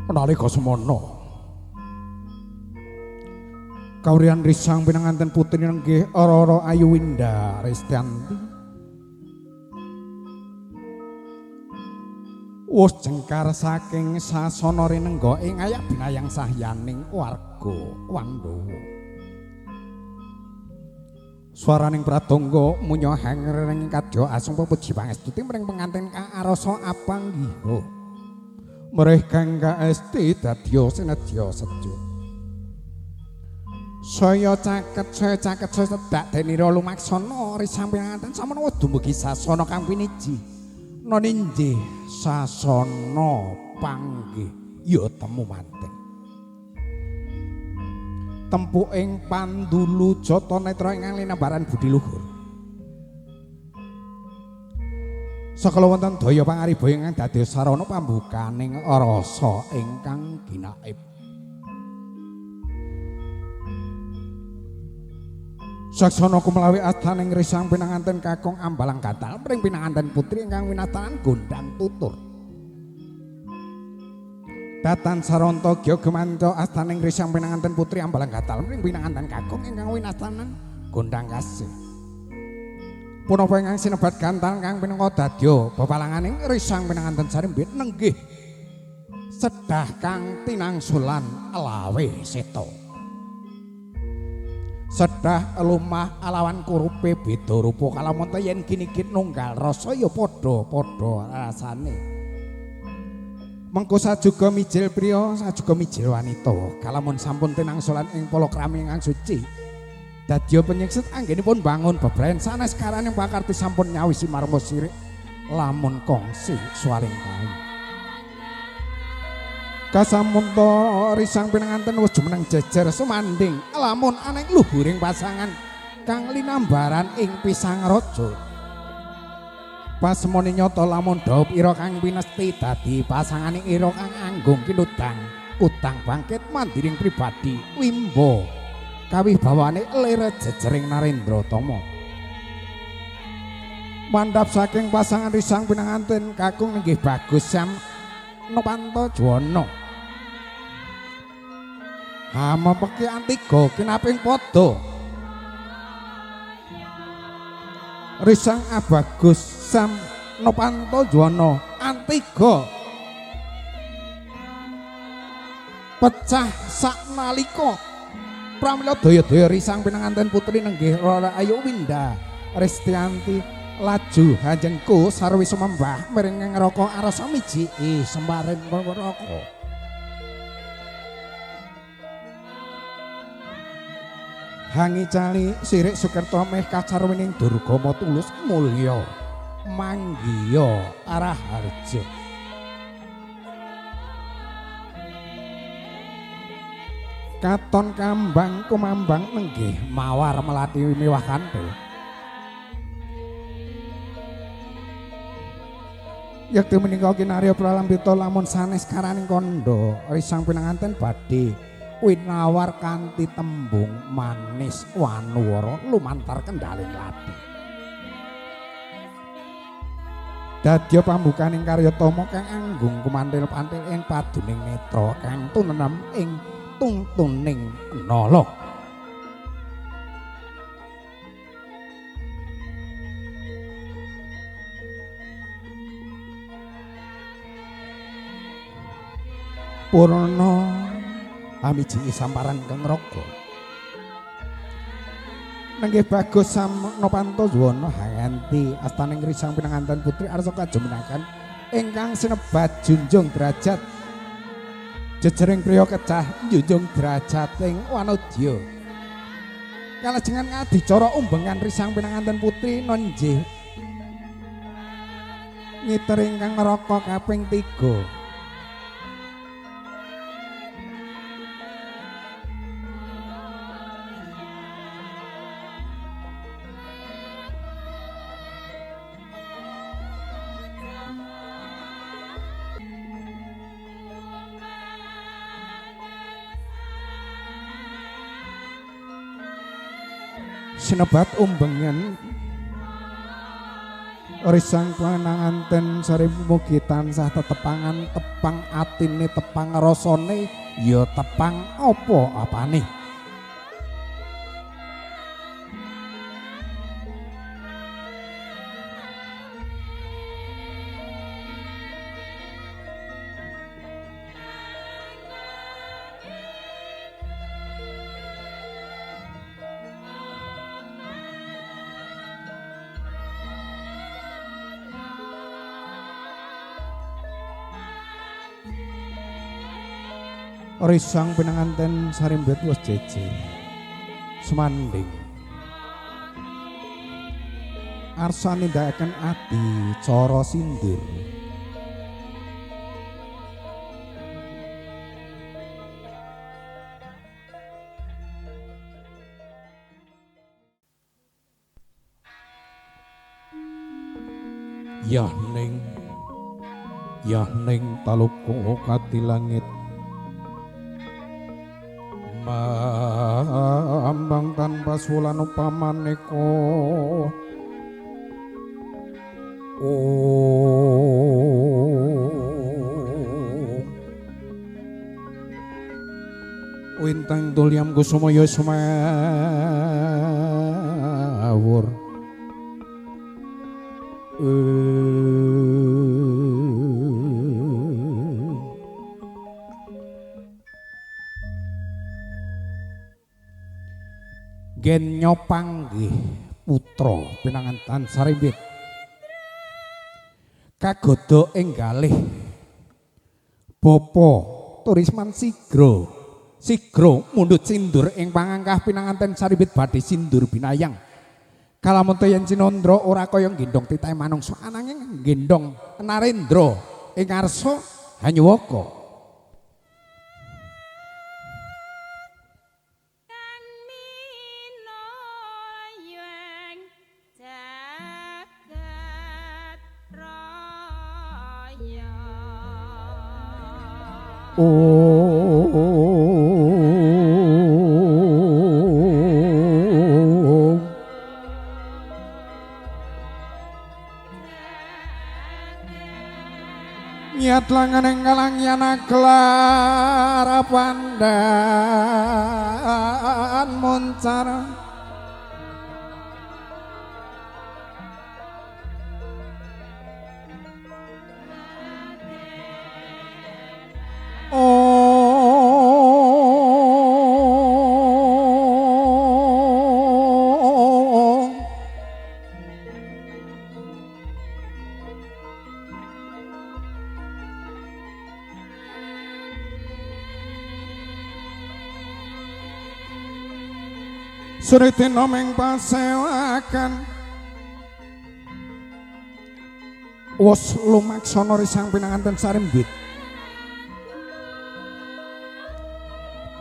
Nalika semana kawriyan risang pinanganten putri nenggih Rara Ayu Winda Restianti wus jengkar saking sasana rinengga ing ayak binayang sahyaning warga Wandawa. Swaraning pradangga munya hangring kadya asung pepuji pangestuti mring pengantin kang arasa apanggiha. Mrih kang kaesti dadya sinedya sejo. Saya caket saya sedak denira lumaksana risang pinanganten samono dumugi sasana kang piniji. Noninjih sasana panggih ya temu manten. Tempuh ing pandulu jata netra ingkang linambaran budi luhur. Sakala wonten daya pangaribaya ingkang dados sarana pambukaning rasa ingkang ginaib. Saksana kumlawi astaning risang pinanganten kakung ambalang gatal mring pinanganten putri ingkang winatanan gondang tutur. Datan saranta gya gemanca astaning risang pinanganten putri ambalang gatal mring pinanganten kakung ingkang winatanan gondang kasih. Punapa ingkang sinebat gantal kang pinangka dadya pepalanganing risang pinanganten sarimbit nenggih sedah kang tinangsulan lawe seta. Sedah lumah alawan kurupe beda rupa kalamunta yen ginigit nunggal rasa ya padha-padha rasane. Mengko sajuga mijil priya sajuga mijil wanita kalamun sampun tinangsulan ing palakrami ingkang suci. Dadya penyekset anggenipun bangun bebrayan sanes karaning pakarti sampun nyawisi marma sirik lamun kongsi sualing kain. Kasamunta risang pinanganten wis jumeneng jejer sumanding lamun aneng luhuring pasangan kang linambaran ing pisang raja. Pasemone nyata lamun dhaup ira kang pinesti dadi pasangane ira kang anggung kinudang utang bangkit mandiring pribadi wimbo. Kawibawane lir jejering Narendra Tama. Mandhap saking pasangan risang pinanganten kakung nenggih Bagus Sam Nopanto Juwana. Hamepeki antiga kinaping padha. Risang Abagus Sam Nopanto Juwana antiga pecah saknalika pramila daya-daya risang pinanganten putri nenggih Rara Ayu Winda Restianti laju hanjengku sarwi sumembah miring ngraka arasa mijiki sembaring neraka. Hangi cali sirik sukerta meh kacarwining durgama tulus mulya manggiya raharja. Katon kambang kumambang nenggih mawar melati miwah kanthil. Yekti menika kinarya pralambita lamun sanes karaning kandha risang pinanganten badhe winawar kanthi tembung manis wanuwara lumantar kendhaling lathi. Dadya pambukaning karya tama kang anggung kumanthil-panthil ing paduning netra kang tunenem ing tungtuning nala. Purna amiji samparan kang raga. Nenggih Bagus Sam Nopanto Juwana hanganti astaning risang pinanganten putri arsa kajumenakan ingkang sinebat junjung derajat jejering priya kecah njunjung derajating wanodya. Kalajengan ngadicara umbengan risang pinanganten putri nonjih ngiter ingkang neraka kaping 3. Sinebat umbengen Risang pananganten sari mugi tansah tetepangan tepang atine tepang rasane ya tepang apa apane. Risang pinanganten sarimbit wis jeje sumanding arsa nindakaken adi cara sindur. Yahning yahning taluka kati langit ambang tanpa sulan upamaneka wintang tulyam kusumaya sumawur Genyo panggih putra pinanganten sarimbit kagodha ing galih bapa Turisman sigra sigra mundhut sindur ing pangangkah pinanganten sarimbit badhe sindur binayang kalamunta yen Cinandra ora kaya gendhong titahe manungsa ananging gendhong Narendra ing ngarsa hanyuwaka. Niat langan ing kalangyan gelar pandan moncar Suritina ming pasewakan wos lumaksana risang pinanganten sarimbit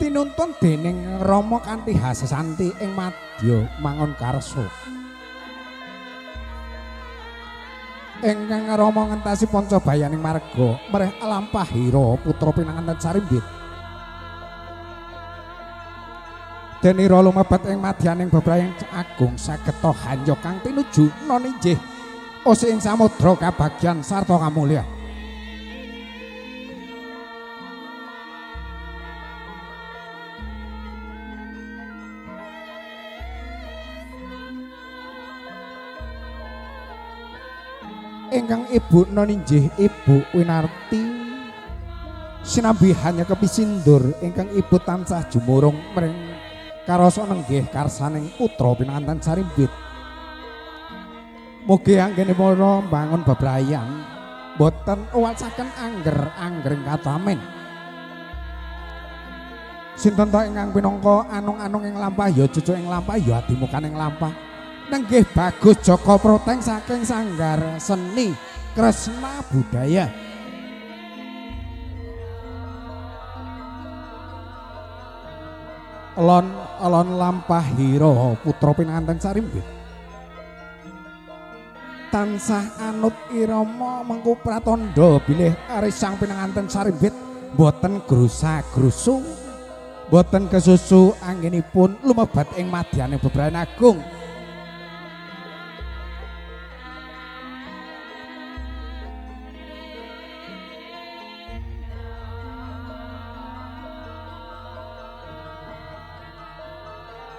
tinuntun dening Rama kanthi hasesanti ing madya mangun karsa. Ingkang Rama ngentasi pancabayaning marga mreh lampahira putra pinanganten sarimbit. Denira lumebet ing madyaning bebrayan agung sageta hanya kang tinuju noninjih osi ing samudra kabagyan sarta kamulyan. Ingkang ibu noninjih ibu Winarti sinambi hanya kepisindur ingkang ibu tansah jumurung mring karasa nenggih karsaning putra pinanganten sarimbit. Mugi anggenipun mbangun bebrayan boten uwacaken angger-anggering katamen. Sinten ta ingkang pinangka anung-anung ing lampah ya cucu ing lampah ya adimukan ing lampah. Nenggih Bagus Joko Proteng saking Sanggar Seni Kresna Budaya. Alon-alon lampahira putra pinanganten sarimbit tansah anut irama mengku pratandha bilih arisang pinanganten sarimbit boten grusa-grusu boten kesusu anggenipun lumebat ing madyane bebrayan agung.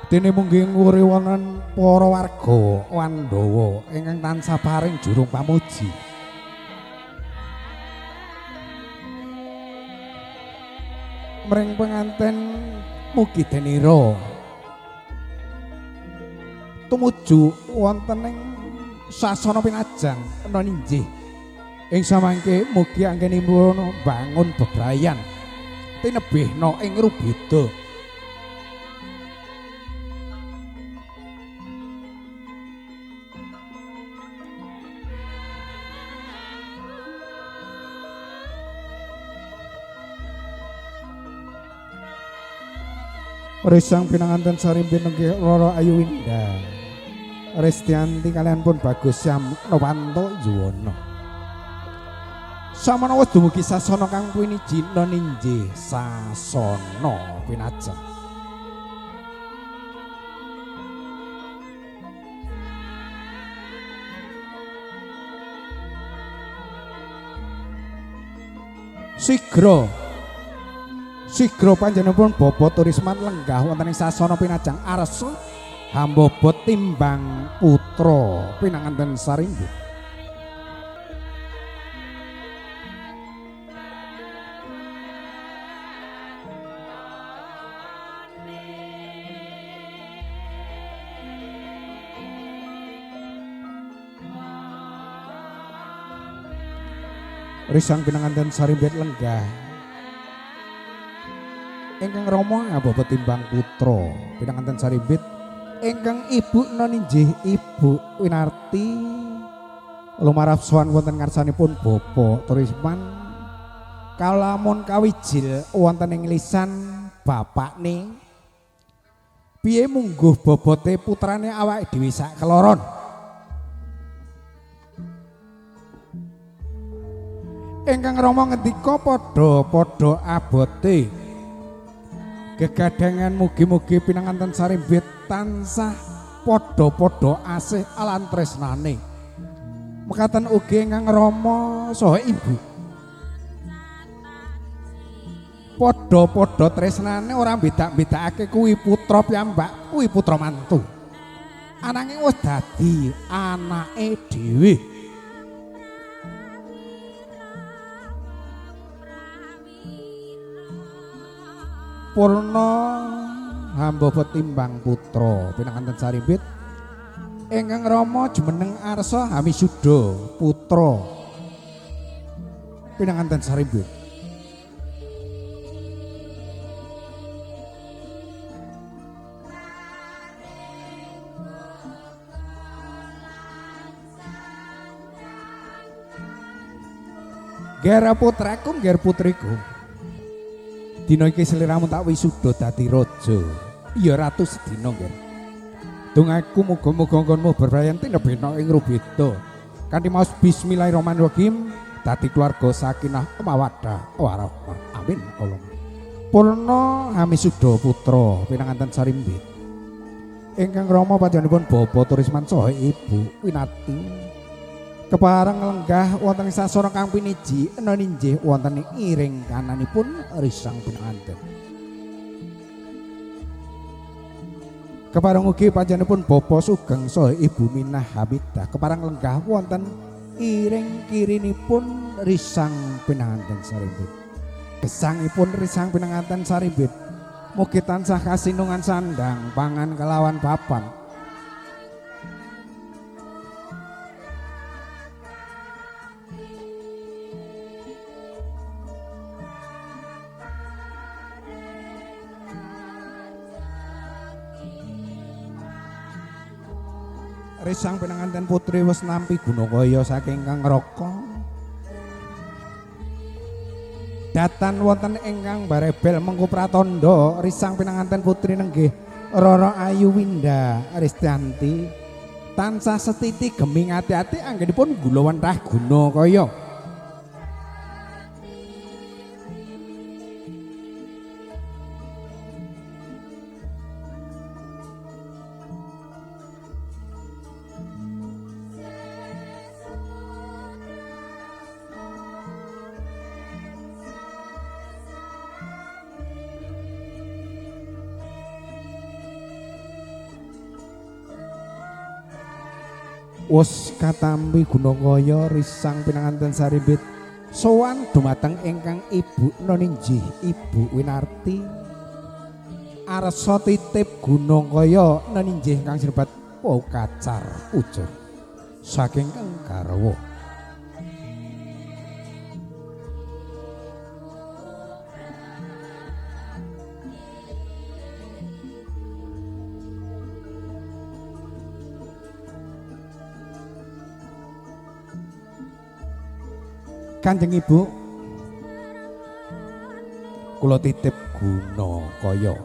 Dene munggi nguri wonten para warga Wandawa ingkang tansah paring jurung pamuji. Mring penganten mugi denira tumuju wonten ing sasana pinajang non injih. Ing samangke mugi anggenipun bangun bebrayan tinebihna ing rubeda. Risang pinanganten sarimpin nenggih Roro Ayu Winda Restianti kalian pun Bagus Syam Novanto Yuwono. Samana wis dumugi sasana kang piniji ninjih sasana pinajeng. Sigra panjenenganipun Bapak Turisman lenggah wonten ing sasana pinajang arsa hambaba timbang putra pinanganten saringgih. Risang pinanganten sarimbit lenggah ingkang rama ababa timbang putra pinanganten sarimbit ingkang ibu noninjih Ibu Winarti lumarap sowan wonten ngarsanipun Bapak Turisman kalamun kawijil wonten ing lisan bapakne piye mungguh bobote putrane awake dhewe sak keloron. Ingkang rama ngendika padha-padha abote gegadangan mugi-mugi pinanganten sarimbit tansah padha-padha asih lan tresnane. Mekaten ugi ingkang rama saha ibu. Padha-padha tresnane ora bedak-bedakake kuwi putra piyambak, kuwi putra mantu. Ananging wis dadi anake dhewe. Purna hambaba timbang putra pinanganten sarimbit ingkang rama jumeneng arsa Hamisuda putra pinanganten sarimbit. Ger putraku, ger putriku, dina iki sliramu tak wisuda dadi raja. Iya ratu sedina, Ger. Dongaku muga-muga nggonmu berbrayan tinebena ing rubeda. Kanthi maos bismillahirrahmanirrahim dadi keluarga sakinah mawaddah warahmah. Amin. Allah. Purna Hamisuda putra pinanganten sarimbit. Ingkang rama panjenenganipun Bapak Turisman saha Ibu Winati. Kepareng lenggah wonten ing sasana kang piniji enaninjih wonten ing iring kananipun risang pinanganten. Kepareng ugi panjenenganipun Bapak Sugeng saha Ibu Minah Hamidah kepareng lenggah wonten iring kirinipun risang pinanganten sarimbit. Gesangipun risang pinanganten sarimbit mugi tansah kasinungan sandang pangan kelawan papan. Risang pinanganten putri wis nampi gunakaya saking Kang Raka. Datan wonten ingkang barebel mengku pratandha risang pinanganten putri nenggih Roro Ayu Winda Ristianti tansah setiti geming ati-ati anggenipun gulawentah gunakaya. Wus katampi Gunakaya risang pinanganten sarimbit sowan dumateng ingkang Ibu Noninjih Ibu Winarti arsa titip Gunakaya Noninjih ingkang sinebat Kacar Ucur saking kang garwa. Kanjeng Ibu, kula titip Gunakaya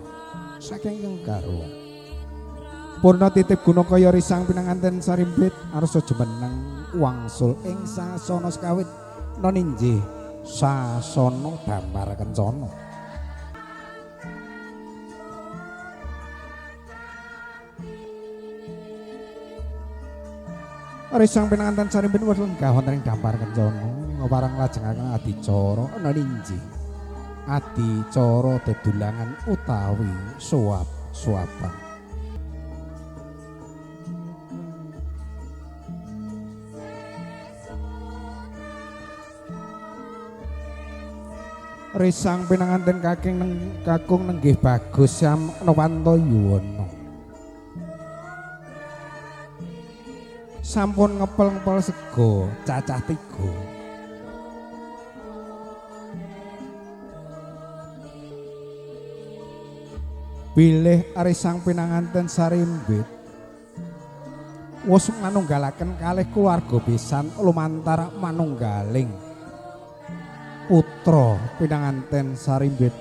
saking kang garwa. Purna titip Gunakaya risang pinanganten sarimbit arsa jumeneng wangsul ing sasana sekawit noninjih sasana damar kencana. Risang pinanganten sarimbit wis lenggah wonten ing damar kencana parang lajengaken adicara noninjih adicara dedulangan utawi suap-suapan. Risang pinanganten kaking kakung nenggih Bagus Sam Novanto Yuwono. Sampun ngepel-ngepel sego cacah tiga. Bilih risang pinanganten sarimbit wus manunggalaken kalih keluarga pisan lumantar manunggaling putra pinanganten sarimbit.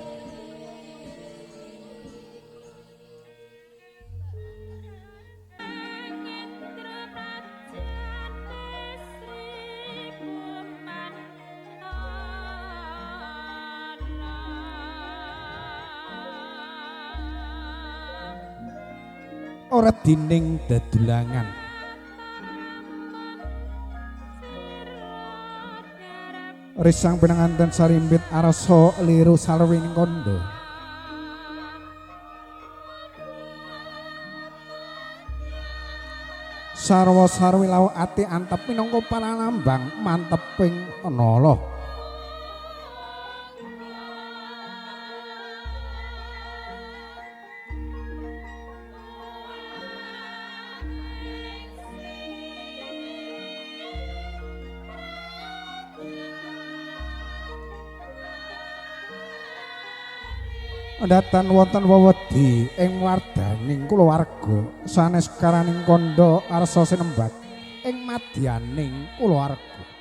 Ora dining dedulangan. Risang pinanganten sarimbit arsa liru sarwining kandha. Sarwa sarwi lawuh ati antep minangka panalambang manteping nala. Datan wonten wewedi ing wardaning kulawarga sanes karaning kandha arsa sinembat ing madyaning kulawarga.